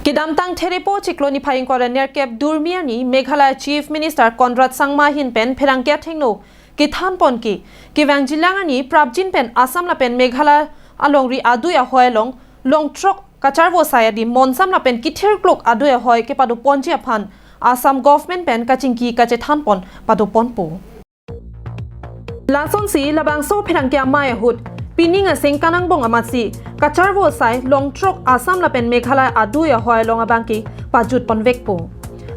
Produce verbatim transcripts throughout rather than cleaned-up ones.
Kedamtang Therepo chiklo niphai ingkoi ra nerkep Durmi arni Meghalaya Chief Minister Conrad Sangma ahin pen pherangke athengno kethan pon ke kevangjilang arni prapjin pen Assam lapen Meghalaya alongri adui ahoi along long throk kacharvo asai adim monsam lapen kithir klok adui ahoi kepado ponji aphan Assam government pen kachingki kachethan pon pado ponpo. Lasonsi labangso pherangke amei ahut pining aseng kanangbong amatsi kacharvo asai long throk Assam lapen Meghalaya adui ahoi along abang ke pajut ponvekpo.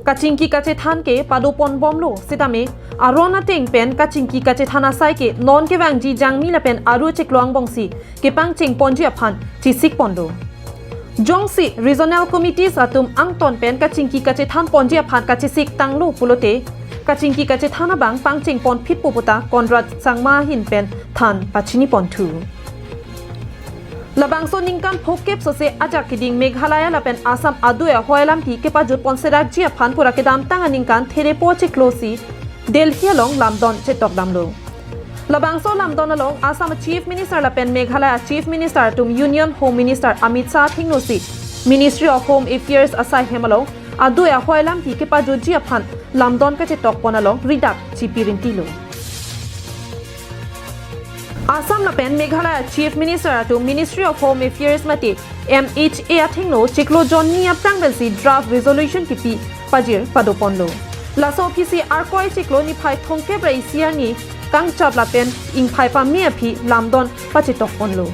Kachingki kachethan ke pado pon bomlo sitame aron ateng pen kachingki kachethan asai ke non kevangji Jangmi lapen Aru chiklo angbongsi kepangcheng ponji aphan chesik ponlo. Jongsi regional committees atum angton pen kachingki kachethan ponji aphan kachesik tanglo pulote kachingki kachethan abang pangcheng pon phitpo puta Conrad Sangma ahin pen than pachini ponthu. Labangso ningkan phokep sose ajak keding Meghalaya lapen Assam adui ahoi alam ke kepajut pon serakji aphan pura kedamtang aningkan Therepo chiklo si Delhi along lamdon chetok damlo. Labangso lamdon along Assam Chief Minister lapen Meghalaya Chief Minister atum Union Home Minister Amit Shah athengno si Ministry of Home Affairs asai hem along adui ahoi alam ke kepajutji aphan lamdon kachetok pon along ridak chipi rintilo. Assam lapen Meghalaya Chief Minister atum Ministry of Home Affairs mate M H A athengno chiklo jonni aphrang pensi draft resolution kipi pajir pado ponlo. Laso aphisi Arkoi chiklo niphai thomkep ra isi arni kangchap lapen ingphai pame aphi lamdon pachetok ponlo.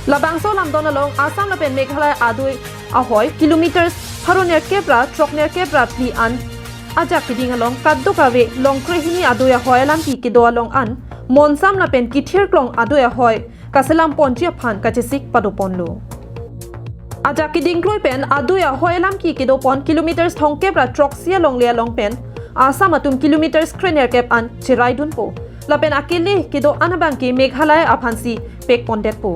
Labangso lamdon along Assam lapen Meghalaya adui ahoi kilometers pharo nerkep ra throk nerkep ra phli an ajak keding along kadokave long krehini adui ahoi alam ke kedo along an monsam lapen kithir klong adui ahoi kaselam ponji aphan kachesik pado ponlo. Ajak keding kloi pen adui ahoi alam ke kedo pon kilometers thomkep ra throksi alongle along pen Assam atum kilometers krenerkep an cherai dunpo. Lapen akele kedo an abang ke Meghalaya aphansi pek pondetpo.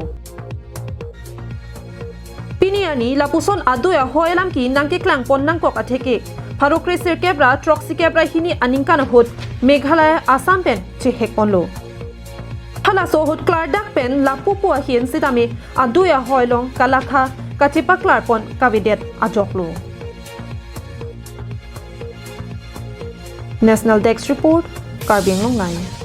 Pini arni lapuson adui ahoi alam ke nangkeklang pon nangkok atheke pharo kresirkep ra throksikep ra hini aningkan ahut Meghalaya Assam pen chehek ponlo. Halaso ahut klardak pen lapupo ahin sitame adui ahoi along kalakha kachepaklar pon kavedet ajoklo. National Desk Report, Karbi Anglong Live.